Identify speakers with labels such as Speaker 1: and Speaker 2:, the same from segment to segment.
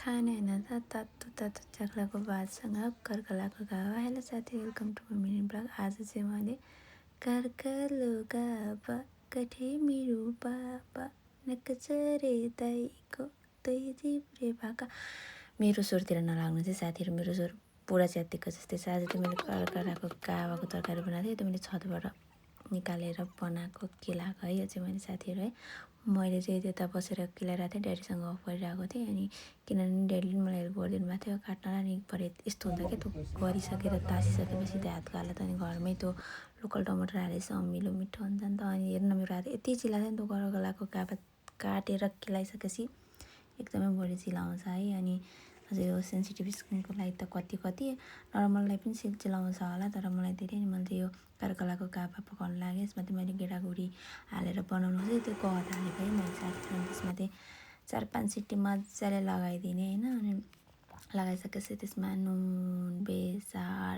Speaker 1: खाना तातो तातो चाख्लाको भातसँग कर्कलाको घावा। हेलो साथी, welcome to my mini blog. आज चाहिँ मैले कर्कलो घावा कठे मेरो बाबा नकचरे दाइको दही जिब्रे भाका। मेरो स्वरतिर नलाग्नु चाहिँ साथीहरू, मेरो स्वर पुरा च्यातिएको जस्तै छ। आज चाहिँ मैले कर्कलाको घावाको तरकारी बनाएको थिएँ। त्यो मैले छतबाट निकालेर बनाएको केलाको है। यो चाहिँ मैले साथीहरू है, मैले चाहिँ त्यता बसेर केलाइरहेको थिएँ, ड्याडीसँग अफ गरिरहेको थिएँ। अनि किनभने ड्याडीले मलाई हेल्प गरिदिनु भएको थियो काट्नलाई। अनि परे यस्तो हुन्छ क्या, त्यो गरिसकेर तासिसकेपछि त्यो हातको हालत। अनि घरमै त्यो लोकल टमाटर हालेपछि अमिलो मिठो हुन्छ नि त। अनि हेर्न मेरो हात यति चिलाएको थियो नि, त्यो कर्कलाको घावा काटेर केलाइसकेपछि एकदमै बढी चिलाउँछ है। अनि अझै यो सेन्सिटिभ स्किनको लागि त कति नर्मललाई पनि चिलाउँछ होला, तर मलाई धेरै नि मैले चाहिँ यो कर्कलाको घावा पकाउनु लाग्यो। यसमा चाहिँ मैले गेडागुडी हालेर बनाउनु चाहिँ त्यो गहत हालेको है मैले साथीहरू। त्यसमा चाहिँ 4-5 सिटी मजाले लगाइदिने होइन। अनि लगाइसकेपछि त्यसमा नुन, बेसार,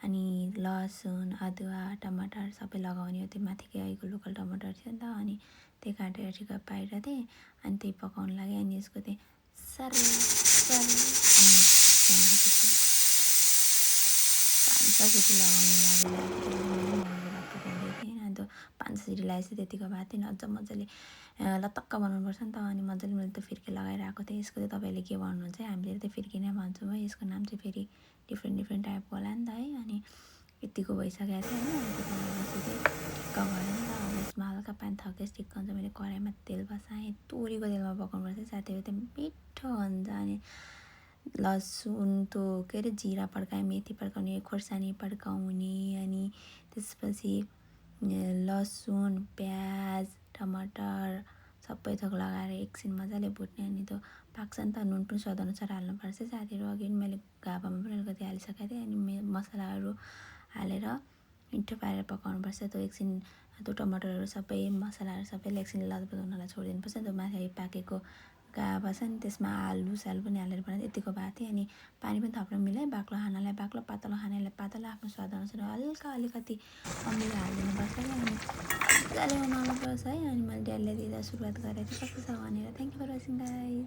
Speaker 1: अनि लसुन, अदुवा, टमाटर सबै लगाउने हो। त्यो माथिकै आएको लोकल टमाटर थियो नि त, अनि त्यही काटेर ठिक्क पारेर थिएँ। अनि त्यही पकाउनु लागि। अनि यसको चाहिँ सर 5-6 सिटी लगाउने मजाले पकाउँदै थिएँ। अनि त्यो 5 सिटी लगाएपछि त्यतिको भात थिएन, अझ मजाले लतक्क बनाउनुपर्छ नि त। अनि मजाले मैले त्यो फिर्के लगाइरहेको थिएँ। यसको चाहिँ तपाईँले के भन्नुहुन्छ है, हामीले चाहिँ फिर्के नै भन्छौँ है। यसको नाम चाहिँ फेरि डिफ्रेन्ट टाइपको होला नि त है। अनि यतिको भइसकेको थियो होइन। यतिको भएपछि चाहिँ ठिक्क भयो नि त। अब यसमा हल्का पानी थपेपछि ठिक्क हुन्छ। मैले कराईमा तेल बसाएँ, तोरीको तेलमा पकाउनुपर्छ साथीहरू, त्यो मिठो हुन्छ। अनि लसुन त्यो के अरे जिरा पड्काएँ, मेथी पड्काउने, खोर्सानी पड्काउने, अनि त्यसपछि लसुन, प्याज, टमाटर सबै थोक लगाएर एकछिन मजाले भुट्ने। अनि त्यो पाक्छ नि त। नुन पनि स्वादअनुसार हाल्नुपर्छ साथीहरू। अघि मैले घावामा पनि अलिकति हालिसकेको थिएँ। अनि मसलाहरू हालेर मिठो पारेर पकाउनुपर्छ। त्यो एकछिन त्यो टमाटरहरू सबै मसलाहरू सबैले एकछिन लतपत हुनलाई छोडिदिनुपर्छ। त्यो माथि पाकेको घावा छ नि, त्यसमा आलु पनि हालेर बनाएर यतिको भएको थियो। अनि पानी पनि थप्न मिलाएँ, बाक्लो खानालाई बाक्लो, पातलो खानालाई पातलो, आफ्नो स्वादअनुसार हल्का अलिकति अमिलो हालिदिनुपर्छ क्या। अनि मजाले बनाउनुपर्छ है। अनि मैले ड्याडीलाई दिँदा सुरुवात गरेको थिएँ कस्तो छ भनेर। Thank you for watching guys.